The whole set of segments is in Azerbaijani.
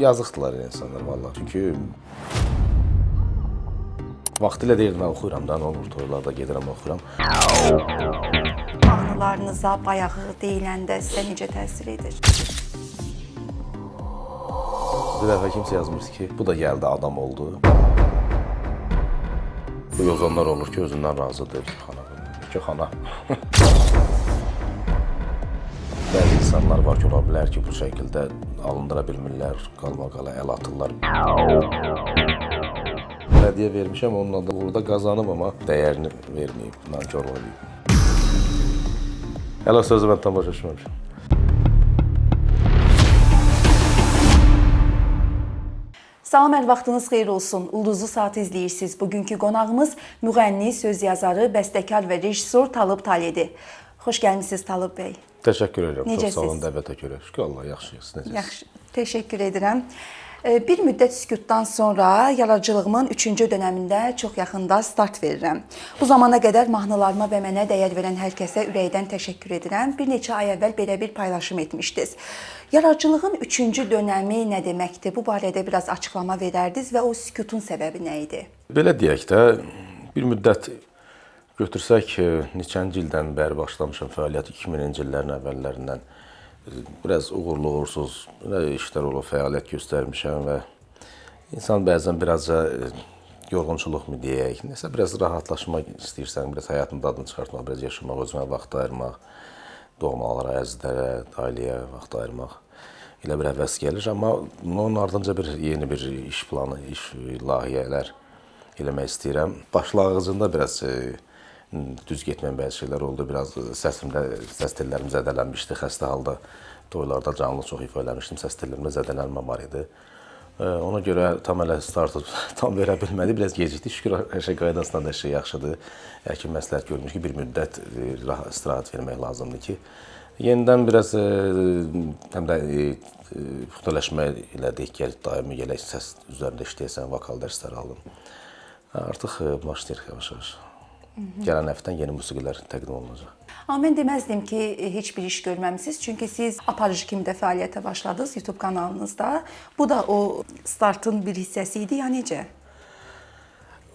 Yazıqdılar insanlar vallahi. Çünki vaxtilə deyirdim, mən oxuyuram da, nə olur, toylarda gedirəm, oxuyuram. Mahnılarınıza bayağı deyiləndə sizə necə təsir edir? Bir dəfə kimsə yazmışdı ki, bu da gəldi adam oldu. Bu yozanlar olur ki, özündən razıdır. İki xana, iki xana. Bəzi insanlar var ki, ola bilər ki, bu şəkildə alındıra bilmirlər, qalmaqala əl atırlar. Hədiyyə vermişəm, onunla da burada qazanıb, amma dəyərini verməyib, nankor olub. Hələ sözü mən tam başa düşməmişəm. Salam, hər vaxtınız xeyir olsun. Ulduzlu Saatı izləyirsiniz. Bugünkü qonağımız müğənni, söz yazarı, bəstəkar və rejissor Talıb Taledir. Xoş gəlmisiniz Talıb bəy. Təşəkkür edirəm. Necəsiz? Çox sağ olun dəvətə görə. Şükür Allah, yaxşıyıq. Siz necəsiniz? Yaxşı, təşəkkür edirəm. Bir müddət sükutdan sonra yaradıcılığımın 3-cü dönəmində çox yaxında start verirəm. Bu zamana qədər mahnılarıma və mənə dəyər verən hər kəsə ürəkdən təşəkkür edirəm. Bir neçə ay əvvəl belə bir paylaşım etmişdiniz. Yaradıcılığın 3-cü dönəmi nə deməkdir? Bu barədə biraz açıqlama verərdiniz və o sükutun səbəbi nə idi? Belə deyək də, bir müddət götürsək, neçənci ildən bəri başlamışam fəaliyyəti, 2000-ci illərin əvvəllərindən. Biraz uğurlu, uğursuz işlər olub, fəaliyyət göstərmişəm və insan bəzən birazca yorğunçuluq mu deyək, nəsə biraz rahatlaşmaq istəyirsən, biraz həyatın dadını çıxartmaq, biraz yaşamaq, özünə vaxt ayırmaq, doğmalara, əzizlərə, ailəyə vaxt ayırmaq elə bir həvəs gəlir. Amma onun ardınca bir yeni bir iş planı, iş layihələr eləmək istəyirəm. Başlanğıcında biraz düz getməyən bəzi şeylər oldu. Biraz səsimdə, səs tellərim zədələnmişdi. Xəstə halda toylarda canlı çox ifa eləmişdim. Səs tellərimdə zədələnmə var idi. Ona görə tam hələ startı tam verə bilmədi. Biraz gecikdi. Şükür, hər şey qaydasında, hər şey yaxşıdır. Həkim məsləhət görmüş ki, bir müddət istirahət vermək lazımdır ki, yenidən biraz həm də puxtalaşma elədik, gəl daimi gələk səs üzərində işləyəsən, vokal dərsləri aldım. Artıq başlayırıq yavaş-yavaş. Gələn həftədən yeni musiqilər təqdim olunacaq. Amma mən deməzdim ki, heç bir iş görməmisiniz. Çünki siz aparıcı kimi də fəaliyyətə başladınız YouTube kanalınızda. Bu da o startın bir hissəsi idi, ya necə?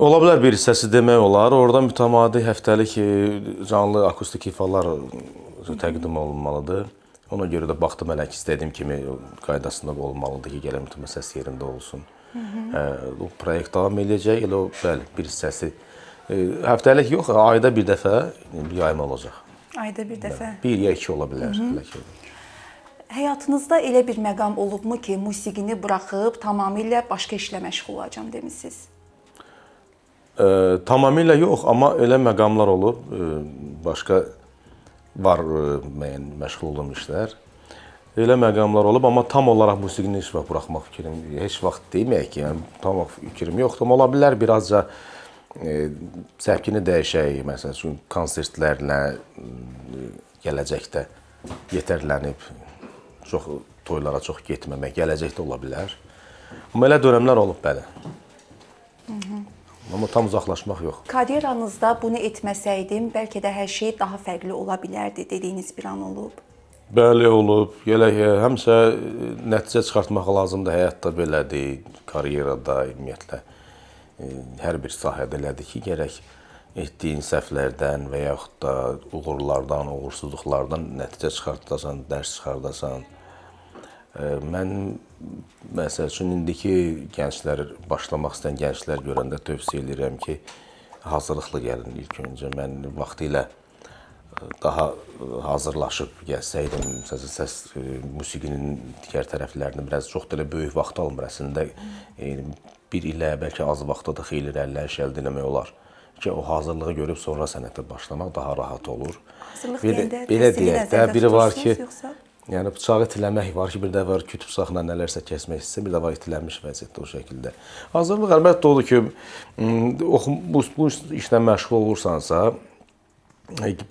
Ola bilər bir hissəsi demək olar. Oradan mütəmadi həftəlik canlı akustik ifalar təqdim olunmalıdır. Ona görə də baxdım hələ ki, istədiyim kimi qaydasında olmalıdır ki, gələn mütəmadi səs yerində olsun. O proyekt davam eləyəcək. Elə o, bəli, bir hissəsi həftəlik yox, ayda bir dəfə yayım olacaq. Ayda bir dəfə. Bir ya iki ola bilər. Hələ ki. Həyatınızda elə bir məqam olubmu ki, musiqini buraxıb tamamilə başqa işlə məşğul olacağam demisiniz? Tamamilə yox, amma elə məqamlar olub, başqa var müəyyən məşğul olduğum işlər. Elə məqamlar olub, amma tam olaraq musiqini heç vaxt buraxmaq fikrim, heç vaxt deməyək ki, yəni tam fikrim yoxdur. Amma ola bilər birazca səbkini dəyişək, məsəl üçün konsertlərlə gələcəkdə yetərlənib çox toylara çox getməmək gələcəkdə ola bilər. Amma elə dönəmlər olub, bəli. Amma tam uzaqlaşmaq yox. Karyeranızda bunu etməsəydim, bəlkə də hər şey daha fərqli ola bilərdi dediyiniz bir an olub? Bəli, olub. Gələk, həmsə nəticə çıxartmaq lazımdır. Həyatda belədir, karyerada, ümumiyyətlə hər bir sahədə elədir ki, gərək etdiyin səhvlərdən və yaxud da uğurlardan, uğursuzluqlardan nəticə çıxardasan, dərs çıxardasan. Mən, məsəl üçün, indiki gənclər, başlamaq istəyən gənclər görəndə tövsiyə edirəm ki, hazırlıqlı gəlin ilk öncə. Mən vaxtilə daha hazırlaşıb gəlsəydim, məsələn, səs musiqinin digər tərəflərini biraz çox da elə böyük vaxt almır əslində. Bir ilə, bəlkə az vaxtda da xeyli irəliləyiş əldə eləmək olar ki, o hazırlığı görüb sonra sənətə başlamaq daha rahat olur. Hazırlıq deyəndə belə təhsili deyək də, nəzərdə biri var ki, tutursunuz yoxsa? Yəni bıçağı itiləmək var ki, bir də var küt bıçaqla nələrsə kəsmək istəyir, bir də var itilənmiş vəziyyətdə o şəkildə. Hazırlıq əlbəttə odur ki, bu işlə məşğul olursansa,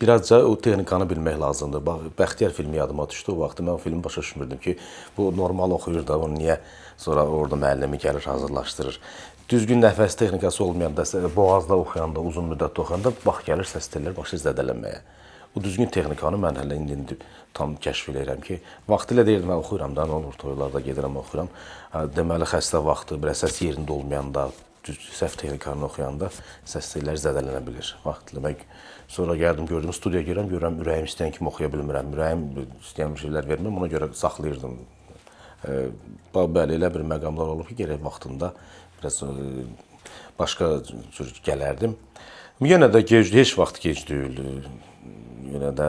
birazca o texnikanı bilmək lazımdır. Bax, Bəxtiyar filmi yadıma düşdü o vaxtı. Mən o filmi başa düşmürdüm ki, bu normal oxuyur da, onu niyə sonra orada müəllimi gəlir, hazırlaşdırır. Düzgün nəfəs texnikası olmayanda, boğazda oxuyanda, uzun müddət oxuyanda, bax gəlir səs telləri başlayır zədələnməyə. Bu düzgün texnikanı mən hələ indi tam kəşf eləyirəm ki, vaxtilə deyirdim, mən oxuyuram da, nə olur, toylarda gedirəm, oxuyuram. Deməli, xəstə vaxtı, biraz səs yerində olmayanda, düz səhv texnikanı oxuyanda səs telləri zədələnə bilir. Vaxtilə mən sonra gəldim, gördüm, studiyaya girirəm, görürəm, ürəyim istəyən kimi oxuya bilmirəm, ürəyim istəyən bir şeylər vermirəm, ona görə saxlayırdım. Bəli, elə bir məqamlar olub ki, gərək vaxtında biraz başqa cür gələrdim. Yenə də gec, heç vaxt gec deyil. Yenə də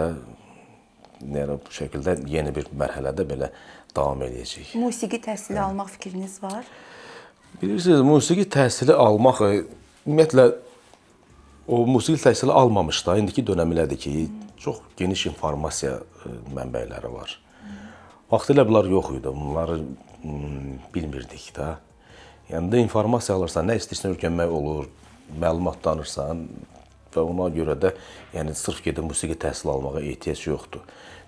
yəni bu şəkildə yeni bir mərhələdə belə davam eləyəcəyik. Musiqi təhsili almaq fikriniz var? Bilirsiniz, musiqi təhsili almaq ümumiyyətlə o musiqi təhsili almamış da indiki dönəm elədir ki, çox geniş informasiya mənbələri var. Vaxtilə bunlar yox idi. Bunları bilmirdik də. Yəni də informasiya alırsan, nə istəyirsən öyrənmək olur, məlumat danırsan və ona görə də yəni sırf gedib musiqi təhsili almağa ehtiyac yoxdur.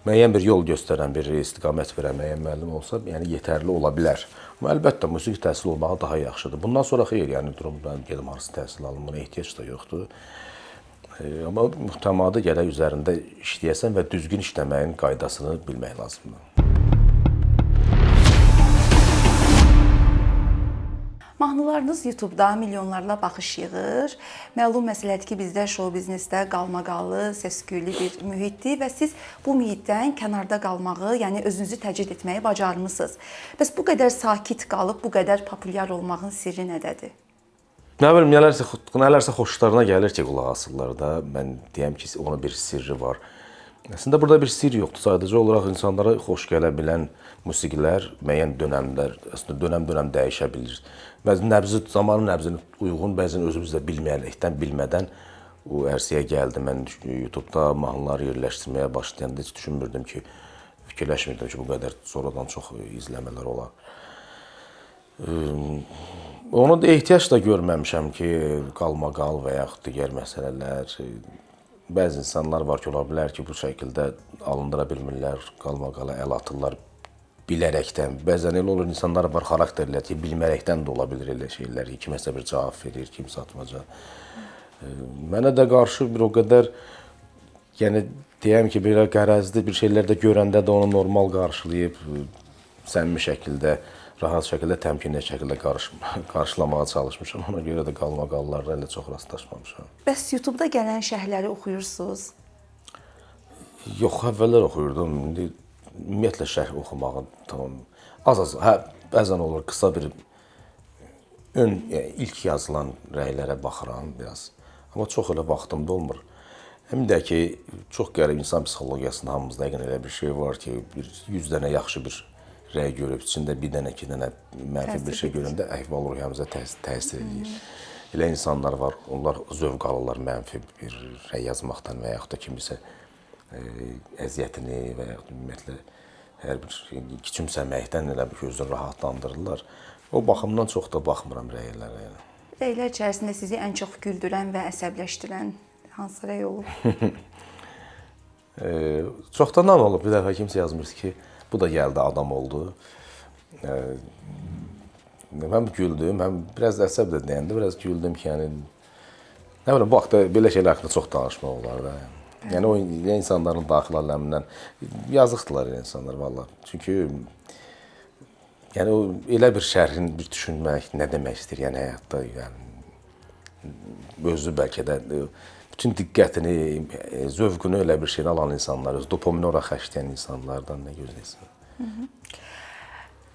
Müəyyən bir yol göstərən, bir istiqamət verən müəyyən müəllim olsa, yəni yetərli ola bilər. Amma əlbəttə musiqi təhsili olmağı daha yaxşıdır. Bundan sonra xeyr, yəni durum mən gedim hansı təhsil alım, buna ehtiyac da yoxdur. Amma mütəmadi gərək üzərində işləyəsən və düzgün işləməyin qaydasını bilmək lazımdır. Mahnılarınız YouTube-da milyonlarla baxış yığır. Məlum məsələdir ki, bizdə şou biznesdə qalmaqallı, səs-küylü bir mühitdir və siz bu mühitdən kənarda qalmağı, yəni özünüzü təcrid etməyi bacarmısınız. Bəs bu qədər sakit qalıb, bu qədər populyar olmağın sirri nədədir? Nə bilim, nələrsə xoşlarına gəlir ki, qulaq asırlar da. Mən deyəm ki, onun bir sirri var. Əslində burada bir sirr yoxdur. Sadəcə olaraq insanlara xoş gələ bilən musiqilər müəyyən dönəmlər, əslində dönəm-dönəm dəyişə bilir. Bəzən nəbzi, zamanın nəbzinə uyğun, bəzən özümüz də bilməyərəkdən, bilmədən o ərsəyə gəldi. Mən YouTube-da mahnılar yerləşdirməyə başlayanda heç düşünmürdüm ki, fikirləşmirdim ki, bu qədər sonradan çox izləmələr olar. Ona da ehtiyac da görməmişəm ki, qalmaqal və yaxud digər məsələlər. Bəzi insanlar var ki, ola bilər ki, bu şəkildə alındıra bilmirlər, qalmaqala əl atırlar bilərəkdən. Bəzən elə olur, insanlar var xarakterlər ki, bilmərəkdən də ola bilir elə şeylər ki, kiməsə bir cavab verir, kimsə atmaca. Mənə də qarşı bir o qədər, yəni deyəm ki, belə qərəzli bir şeylər də görəndə də onu normal qarşılayıb, səmimi şəkildə, rahat şəkildə, təmkinli şəkildə qarşılamağa çalışmışam. Ona görə də qalmaqallarla elə çox rastlaşmamışam. Bəs YouTube-da gələn şərhləri oxuyursunuz? Yox, əvvəllər oxuyurdum. İndi ümumiyyətlə şərh oxumağı tamam az-az, hə, bəzən olur qısa bir ön, yəni ilk yazılan rəylərə baxıram biraz. Amma çox elə vaxtım da olmur. Həm də ki, çox qərib insan psixologiyasında hamımızda yəqin elə bir şey var ki, bir 100 dənə yaxşı bir rəy görüb, içində bir dənə, iki dənə mənfi bir şey görəndə əhval-ruhiyyəmizə təsir eləyir. Elə insanlar var, onlar zövq alırlar mənfi bir rəy yazmaqdan və yaxud da kimisə əziyyətini və yaxud ümumiyyətlə hər bir küçümsəməkdən elə bir özünü rahatlandırırlar. O baxımdan çox da baxmıram rəylərə. Yəni. Rəylər içərisində sizi ən çox güldürən və əsəbləşdirən hansı rəy olub? Çoxdandan olub. Bir dəfə kimsə yazmışdı ki, bu da gəldi, adam oldu. Həm güldüm, həm biraz əsəb də deyəndə biraz güldüm ki, yəni nə bilim, bu haqda belə şeylər haqqında çox danışmaq olar da. Yəni o insanların daxil aləmindən yazıqdılar elə insanlar vallah. Çünki yəni o elə bir şərhin bir düşünmək nə demək istəyir, yəni həyatda, yəni özü bəlkə də bütün diqqətini, zövqünü elə bir şeydən alan insanlar, öz dopamini ora xərcləyən insanlardan nə gözləyirsən?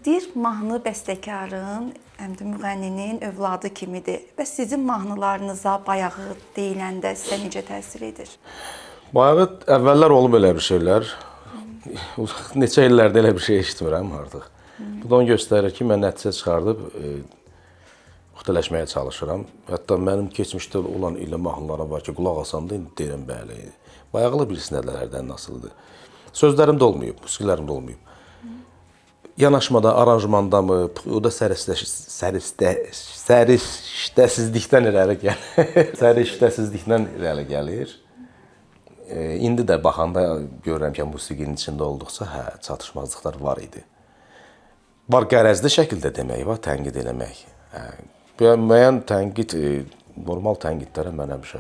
Deyir, mahnı bəstəkarın, həm də müğənninin övladı kimidir. Bəs sizin mahnılarınıza bayağı deyiləndə sizə necə təsir edir? Bayağı əvvəllər olub elə bir şeylər. Neçə illərdə elə bir şey eşitmirəm artıq. Bu da onu göstərir ki, mən nəticə çıxardıb puxtələşməyə çalışıram. Hətta mənim keçmişdə olan elə mahnılarım var ki, qulaq asanda indi deyirəm bəli. Bayağılı birisi nələrdən asılıdır. Sözlərim də olmayıb, musiqilərim də olmayıb. Yanaşmada, aranjmanda mı, o da səriştəsizlikdən irəli gəlir. Səriştəsizlikdən irəli gəlir. İndi də baxanda görürəm ki, musiqinin içində olduqca, hə, çatışmazlıqlar var idi. Var qərəzli şəkildə demək, var tənqid eləmək. Hə, müəyyən tənqid, normal tənqidlərə mən həmişə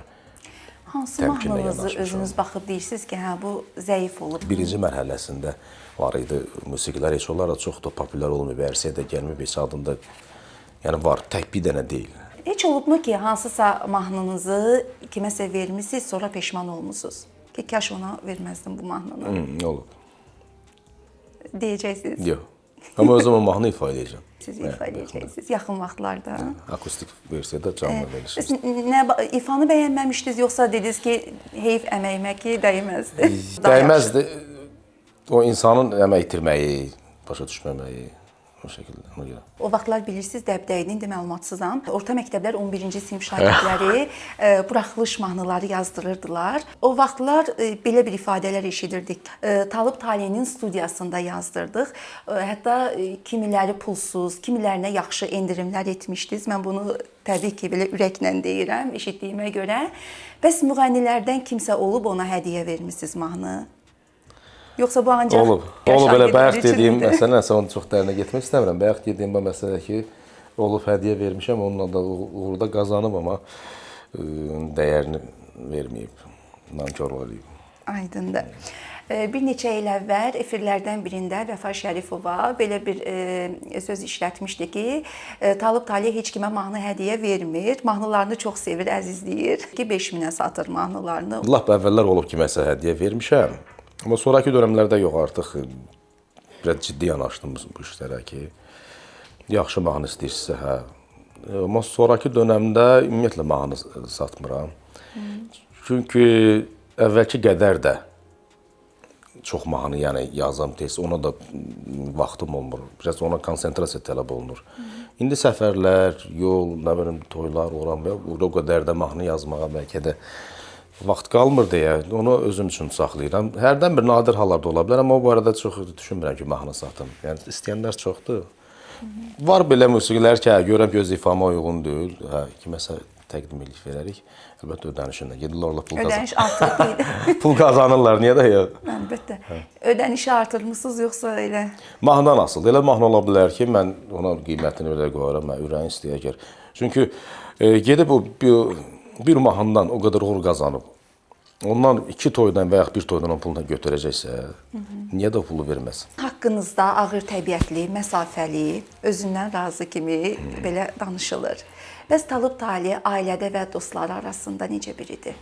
Hansı təmkinlə mahnınızı yanaşmışam. özünüz baxıb deyirsiniz ki, hə bu zəif olub? Birinci mərhələsində var idi musiqilər, heç onlar da çox da populyar olmayıb, ərsəyə də gəlməyib, heç adında, yəni var, tək bir dənə deyil. Heç olubmu ki, hansısa mahnınızı kiməsə vermisiniz, sonra peşman olmusunuz? Ki, kaş ona verməzdim bu mahnını. Olub. Deyəcəksiniz. Yox. Amma o zaman mahnı ifa edəcəm. Siz ifa edəcəksiniz yaxın vaxtlarda. Akustik versiyada canlı verilişimiz. Siz nə ifanı bəyənməmişdiniz, yoxsa dediniz ki, heyf əməyimə ki, dəyməzdi? Dəyməzdi. O insanın əmək itirməyi, başa düşməməyi, o şəkildə, ona görə. O vaxtlar bilirsiniz, dəbdə idi, indi məlumatsızam. Orta məktəblər 11-ci sinif şagirdləri buraxılış mahnıları yazdırırdılar. O vaxtlar belə bir ifadələr eşidirdik. Talıb Talenin studiyasında yazdırdıq. Hətta kimiləri pulsuz, kimilərinə yaxşı endirimlər etmişdiniz. Mən bunu təbii ki, belə ürəklə deyirəm, eşitdiyimə görə. Bəs müğənnilərdən kimsə olub ona hədiyyə vermisiniz mahnı? Yoxsa bu ancaq olub. Olub, elə bayaq dediyim məsələ, nəsə onu çox dərinə getmək istəmirəm. Bayaq dediyim bu məsələ ki, olub hədiyyə vermişəm, onunla da uğurda qazanıb, amma dəyərini verməyib, nankorluq eləyib. Aydındır. Bir neçə il əvvəl efirlərdən birində Vəfa Şərifova belə bir söz işlətmişdi ki, Talib Tale heç kimə mahnı hədiyyə vermir, mahnılarını çox sevir, əzizləyir ki, 5000-ə satır mahnılarını. Lap əvvəllər olub ki, məsələ hədiyyə vermişəm. Amma sonrakı dönəmlərdə yox, artıq biraz ciddi yanaşdım bu işlərə ki, yaxşı mahnı istəyirsinizsə, hə. Amma sonrakı dönəmdə ümumiyyətlə mahnı satmıram. Çünki əvvəlki qədər də çox mahnı, yəni yazam tez, ona da vaxtım olmur. Biraz ona konsentrasiya tələb olunur. İndi səfərlər, yol, nə bilim, toylar oran və o qədər də mahnı yazmağa bəlkə də vaxt qalmır deyə onu özüm üçün saxlayıram. Hərdən bir nadir hallarda ola bilər, amma o barədə çox düşünmürəm ki, mahnı satım. Yəni istəyənlər çoxdur. Var belə musiqilər ki, hə, görürəm ki, öz ifama uyğun deyil. Hə, kiməsə təqdim eləyib verərik. Əlbəttə ödənişinlə gedirlər, orada pul Ödəniş artıq deyil. Pul qazanırlar, niyə də yox? Əlbəttə. Ödənişi artırmısınız yoxsa elə? Mahnıdan asılıdır. Elə mahnı ola bilər ki, mən ona qiymətini elə qoyaram, mən ürəyin istəyə gəlir. Çünki gedib o bir mahnıdan o qədər uğur qazanıb, ondan 2 toydan və yaxud bir toydan o pulunu götürəcəksə, niyə də o pulu verməz? Haqqınızda ağır təbiətli, məsafəli, özündən razı kimi belə danışılır. Bəs Talib Tale ailədə və dostları arasında necə biridir?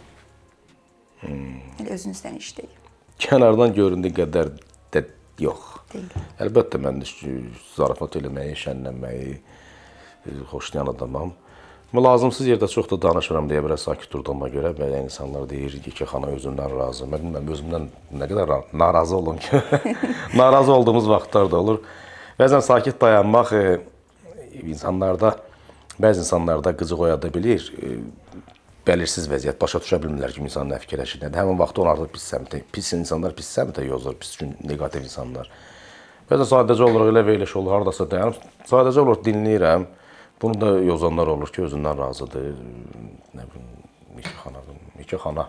Elə özünüzdən işləyib. Kənardan göründüyü qədər də yox. Deyil. Əlbəttə, mən zarafat eləməyi, şənlənməyi xoşlayan adamam. Amma lazımsız yerdə çox da danışmıram deyə biraz sakit durduğuma görə belə insanlar deyir ki, xana özündən razı. Mən bilmirəm, özümdən nə qədər narazı olum ki. Narazı olduğumuz vaxtlar da olur. Bəzən sakit dayanmaq insanlarda, bəzi insanlarda qıcıq oyada bilir. Bəlirsiz vəziyyət, başa düşə bilmirlər ki, insan nə fikirləşir, nədir. Həmin vaxtda onu artıq pis səmtə, pis insanlar pis səmtə yozur, pis üçün neqativ insanlar. Bəzən sadəcə olaraq elə veriliş olur, haradasa dayanıb, sadəcə olaraq dinləyirəm. Bunu da yozanlar olur ki, özündən razıdır. Nə bilim, iki xana.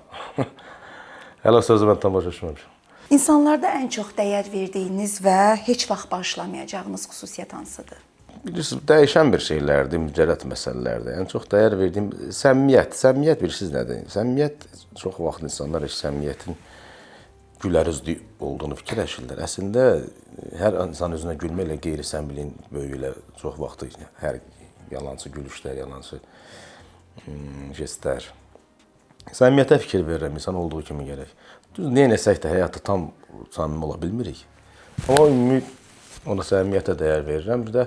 Hələ sözü mən tam başa düşməmişəm. İnsanlarda ən çox dəyər verdiyiniz və heç vaxt bağışlamayacağınız xüsusiyyət hansıdır? Bilirsiniz, dəyişən bir şeylərdir, mücərrəd məsələlərdir. Ən çox dəyər verdiyim səmimiyyət. Səmimiyyət bilirsiniz nədir? Səmimiyyət, çox vaxt insanlar heç səmimiyyətin gülərüzlü olduğunu fikirləşirlər. Əslində, hər insan özünə gülməklə qeyri-səmimiliyin böyüyü ilə çox vaxt hər yalançı gülüşlər, yalançı jestlər. Səmimiyyətə fikir verirəm, insan olduğu kimi gərək. Düz, nə eləsək də həyatda tam samimi ola bilmirik. Amma ümumi ona səmimiyyətə dəyər verirəm. Bir də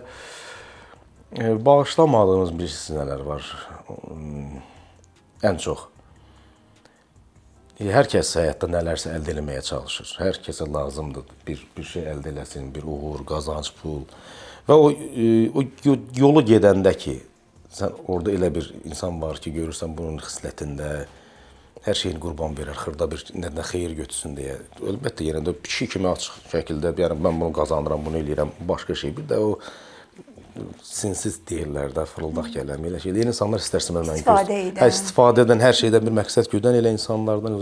bağışlamadığımız bilirsiniz nələr var ən çox. Hər kəs həyatda nələrsə əldə eləməyə çalışır. Hər kəsə lazımdır bir şey əldə eləsin, bir uğur, qazanc, pul. Və o yolu gedəndə ki, sən orada elə bir insan var ki, görürsən bunun xislətində hər şeyini qurban verər, xırda bir nədən xeyir götürsün deyə. Əlbəttə, yenə də pişik kimi açıq şəkildə, yəni mən bunu qazanıram, bunu eləyirəm, başqa şey. Bir də o sinsiz deyirlər də, fırıldaq gələn, elə şey. Elə insanlar istər-istəməz mən İstifadə edən. Hə, istifadə edən, hər şeydən bir məqsəd güdən elə insanlardan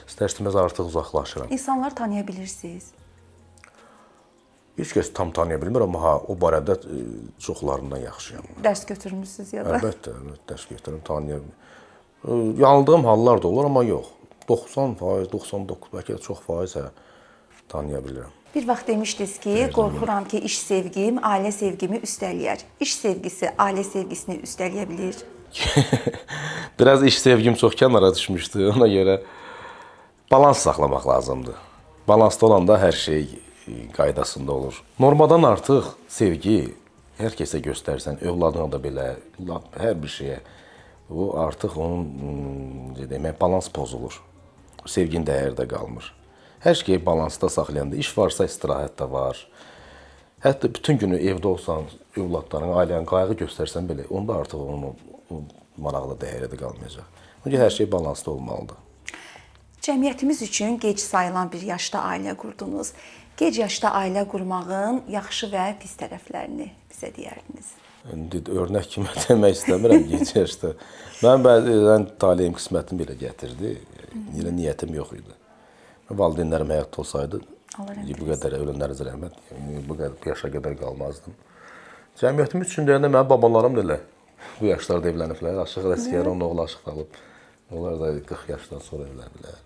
istər-istəməz artıq uzaqlaşıram. İnsanlar tanıya bilirsiniz? Heç kəs tam tanıya bilmir, amma ha, o barədə çoxlarından yaxşıyam. Dərs götürmüsünüz ya da? Əlbəttə, əlbəttə, dərs götürürüm, tanıya. Yanıldığım hallar da olur, amma yox. 90%, 99, bəlkə də çox faiz hə, tanıya bilirəm. Bir vaxt demişdiniz ki, qorxuram ki, iş sevgim ailə sevgimi üstələyər. İş sevgisi ailə sevgisini üstələyə bilir. Biraz iş sevgim çox kənara düşmüşdü. Ona görə balans saxlamaq lazımdır. Balansda olanda hər şey qaydasında olur. Normadan artıq sevgi hər kəsə göstərsən, övladına da belə, hər bir şeyə, o artıq onun necə demək, balans pozulur. Sevginin dəyəri də qalmır. Hər şeyi balansda saxlayanda, iş varsa istirahət də var. Hətta bütün günü evdə olsan, övladların, ailənin qayğı göstərsən belə, onda artıq onun o maraqlı dəyəri də qalmayacaq. Ona görə hər şey balansda olmalıdır. Cəmiyyətimiz üçün gec sayılan bir yaşda ailə qurdunuz. Gec yaşda ailə qurmağın yaxşı və pis tərəflərini bizə deyərdiniz. İndi örnək kimi demək istəmirəm gec yaşda. Mən bəzən taleyim, qismətim belə gətirdi. Elə niyyətim yox idi. Valideynlərim həyatda olsaydı, bu qədər ölənlərinizə rəhmət, bu qədər bu yaşa qədər qalmazdım. Cəmiyyətimiz üçün deyəndə mənim babalarım da elə bu yaşlarda evləniblər. Aşıq Ələsgərin oğlu Aşıq qalıb. Onlar da 40 yaşdan sonra evləniblər.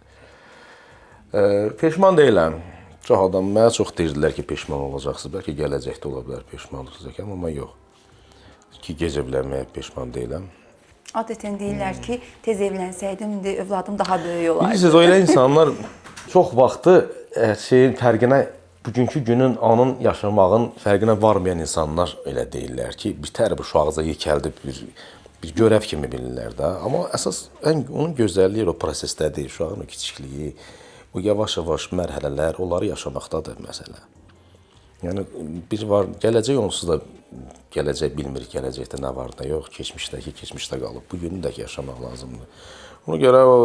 Peşman deyiləm. Çox adam mənə çox deyirdilər ki, peşman olacaqsınız. Bəlkə gələcəkdə ola bilər peşman olacaq, amma yox. Ki gec evlənməyə peşman deyiləm. Adətən deyirlər ki, tez evlənsəydim, indi övladım daha böyük olardı. Bilirsiniz, o elə insanlar çox vaxtı şeyin fərqinə, bugünkü günün, anın yaşamağın fərqinə varmayan insanlar elə deyirlər ki, bitər bu uşağıza yekəldi bir görəv kimi bilirlər də. Amma əsas onun gözəlliyi o prosesdədir, uşağın o kiçikliyi, o yavaş-yavaş mərhələlər, onları yaşamaqdadır məsələ. Yəni bir var, gələcək onsuz da gələcək bilmirik, gələcəkdə nə var, nə yox, keçmişdəki keçmişdə qalıb, bu günü də yaşamaq lazımdır. Ona görə o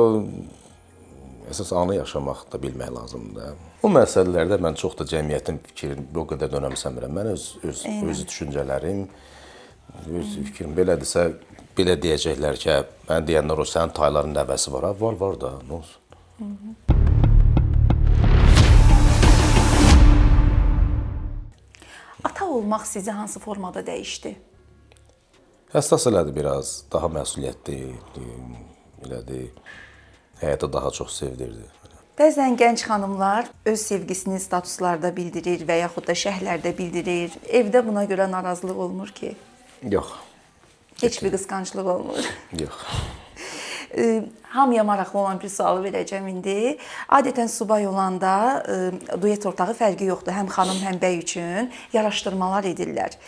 əsas anı yaşamaq da bilmək lazımdır. O məsələlərdə mən çox da cəmiyyətin fikrini o qədər də önəmsəmirəm. Mən öz düşüncələrim, öz fikrim belədirsə, belə deyəcəklər ki, mən deyənlər o sənin tayların nəvəsi var. Ha, var, var da, nə olsun. Ata olmaq sizi hansı formada dəyişdi? Həssas elədi biraz, daha məsuliyyətli elədi, həyata daha çox sevdirdi. Bəzən gənc xanımlar öz sevgisini statuslarda bildirir və yaxud da şərhlərdə bildirir. Evdə buna görə narazılıq olmur ki? Yox. Heç bir qısqanclıq olmur. Yox. Hamıya maraqlı olan bir sualı verəcəm indi. Adətən subay olanda duet ortağı fərqi yoxdur. Həm xanım, həm bəy üçün yaraşdırmalar edirlər.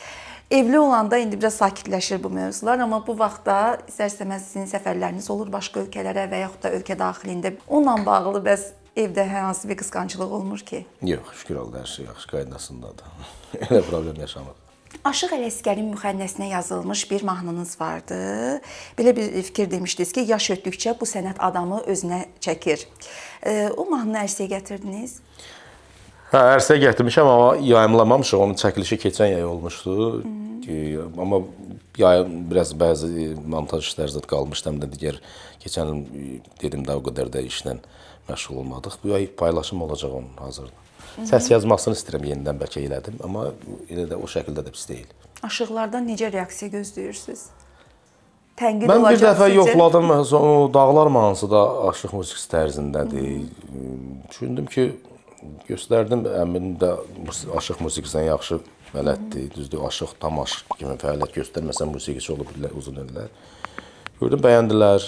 Evli olanda indi biraz sakitləşir bu mövzular, amma bu vaxtda istər-istəməz sizin səfərləriniz olur başqa ölkələrə və yaxud da ölkə daxilində. Onunla bağlı bəs evdə hər hansı bir qısqanclıq olmur ki? Yox, şükür Allah, hər şey yaxşı qaydasındadır. Elə problem yaşamır. Aşıq Ələsgərin müxənnəsinə yazılmış bir mahnınız vardı. Belə bir fikir demişdiniz ki, yaş ötdükcə bu sənət adamı özünə çəkir. O mahnını ərsəyə gətirdiniz? Hə, ərsəyə gətirmişəm, amma yayımlamamışıq. Onun çəkilişi keçən yay olmuşdu. Amma biraz bəzi montaj işləri zad qalmışdı. Həm də digər keçən il dedim də o qədər də işlə məşğul olmadıq. Bu yay paylaşım olacaq onun hazırda. Səs yazmasını istəyirəm, yenidən bəlkə elədim, amma elə də o şəkildə də pis deyil. Aşıqlardan necə reaksiya gözləyirsiniz? Tənqid Mən bir olacaq dəfə sizcə? yoxladım, o Dağlar mahnısı da aşıq musiqisi tərzindədir. Düşündüm ki, göstərdim, əmim də aşıq musiqisindən yaxşı bələddir. Düzdür, aşıq, tam aşıq kimi fəaliyyət göstərməsən musiqiçi olub uzun illər. Gördüm, bəyəndilər.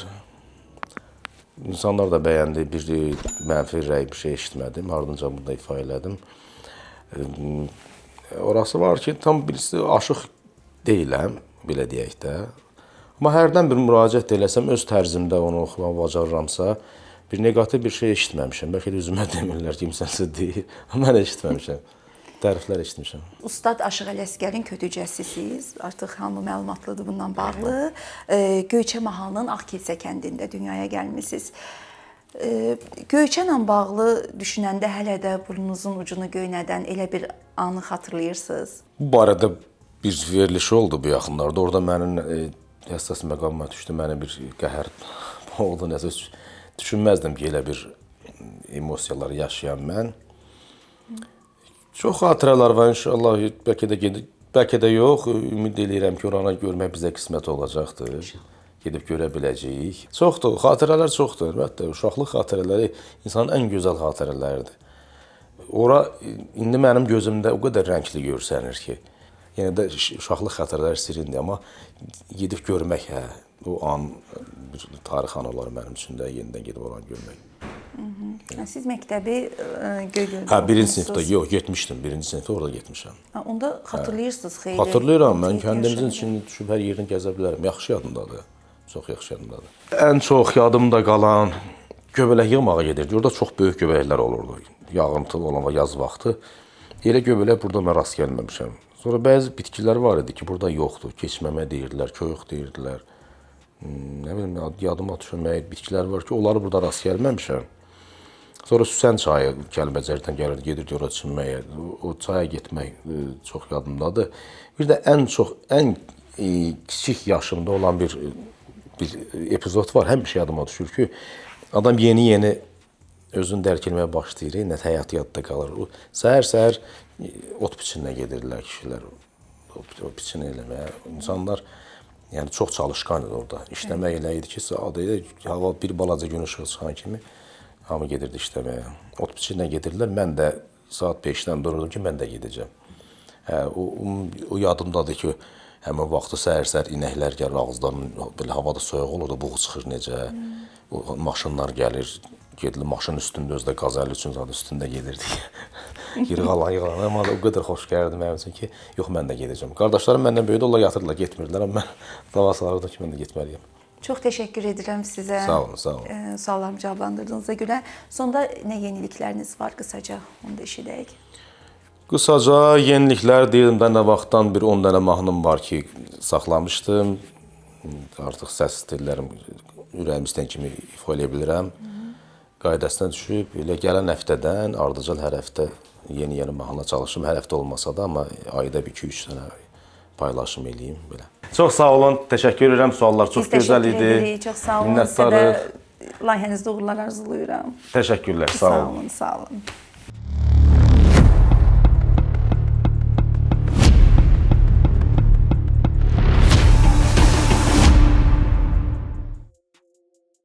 İnsanlar da bəyəndi, bir mənfi rəy bir şey eşitmədim, ardınca bunu da ifa elədim. Orası var ki, tam birisi aşıq deyiləm, belə deyək də. Amma hərdən bir müraciət eləsəm, öz tərzimdə onu oxumağı bacarıramsa, bir neqativ bir şey eşitməmişəm. Bəlkə də üzümə demirlər, kimsəsi deyil. Amma mən eşitməmişəm. Təriflər eşitmişəm. Ustad Aşıq Ələsgərin kötücəsisiz. Artıq hamı məlumatlıdır bundan bağlı. Göyçə mahalının Ağkilsə kəndində dünyaya gəlmisiniz. Göyçə ilə bağlı düşünəndə hələ də burnunuzun ucunu göynədən elə bir anı xatırlayırsınız? Bu barədə bir verilişi oldu bu yaxınlarda. Orada mənim həssas məqamıma düşdü, məni bir qəhər oldu. Nəsə düşünməzdim ki, elə bir emosiyalar yaşayan mən. Çox xatirələr var inşallah, bəlkə də yox, ümid eləyirəm ki, oranı görmək bizə qismət olacaqdır. gedib görə biləcəyik. Çoxdur, xatirələr çoxdur. Əlbəttə, uşaqlıq xatirələri insanın ən gözəl xatirələridir. Ora indi mənim gözümdə o qədər rəngli görsənir ki, yenə də uşaqlıq xatirələri sirindir, amma gedib görmək, hə, o an bir tarix anı olar mənim üçün də yenidən gedib oranı görmək. Siz məktəbi Göygöldə Hə, birinci sinifdə, yox, getmişdim. Birinci sinifdə orada getmişəm. Ha, onda xatırlayırsınız xeyli. Xatırlayıram, mən kəndimizin içini düşüb hər yerini gəzə bilərəm. Yaxşı yadımdadır. Çox yaxşı yadımdadır. Ən çox yadımda qalan göbələk yığmağa gedirdik. Orada çox böyük göbələklər olurdu. Yağıntı olan yaz vaxtı. Elə göbələk burada mən rast gəlməmişəm. Sonra bəzi bitkilər var idi ki, burada yoxdur. Keçməmə deyirdilər, köyox deyirdilər. Nə bilim, yadıma düşməyə bitkilər var ki, onları burada rast gəlməmişəm. Sonra Süsən çayı Kəlbəcərdən gəlirdi, gedirdi ora çimməyə. O çaya getmək çox yadımdadır. Bir də ən çox, ən kiçik yaşımda olan bir epizod var. Həmişə yadıma düşür ki, adam yeni-yeni özünü dərk etməyə başlayır, nə həyat yadda qalır. Səhər-səhər ot biçinə gedirdilər kişilər, o biçin eləməyə. İnsanlar yəni çox çalışqan idi orada. İşləmək elə idi ki, saat elə hava bir balaca gün işığı çıxan kimi hamı gedirdi işləməyə. Ot biçinə gedirdilər. Mən də saat 5-dən dururdum ki, mən də gedəcəm. Hə, o yadımdadır ki, həmin vaxtı səhər-səhər inəklər gəlir ağızdan, belə havada soyuq olurdu, buğ çıxır necə. O maşınlar gəlir, gedilir maşının üstündə özü də qazalı üçün zaten üstündə gedirdik. Yırğalan, amma o qədər xoş gəlirdi mənim üçün ki, yox mən də gedəcəm. Qardaşlarım məndən böyüdü, onlar yatırdılar, getmirdilər, amma mən dava salırdım ki, mən də getməliyəm. Çox təşəkkür edirəm sizə. Sağ olun, sağ olun. Suallarımı cavablandırdığınıza görə. Sonda nə yenilikləriniz var qısaca, onu da eşidək. Qısaca yeniliklər deyirəm də, nə vaxtdan bir 10 dənə mahnım var ki, saxlamışdım. Artıq səs tellərim ürəyim istəyən kimi ifa eləyə bilirəm. Qaydasına düşüb, elə gələn həftədən ardıcıl hər həftə yeni-yeni mahnı çalışım. Hər həftə olmasa da, amma ayda bir 2-3 dənə paylaşım eləyim belə. Çox sağ olun, təşəkkür edirəm. Suallar çox gözəl idi. Edirik, çox sağ olun. Minnətdarıq. Sizə də layihənizdə uğurlar arzulayıram. Təşəkkürlər, sağ olun. Sağ olun, sağ olun.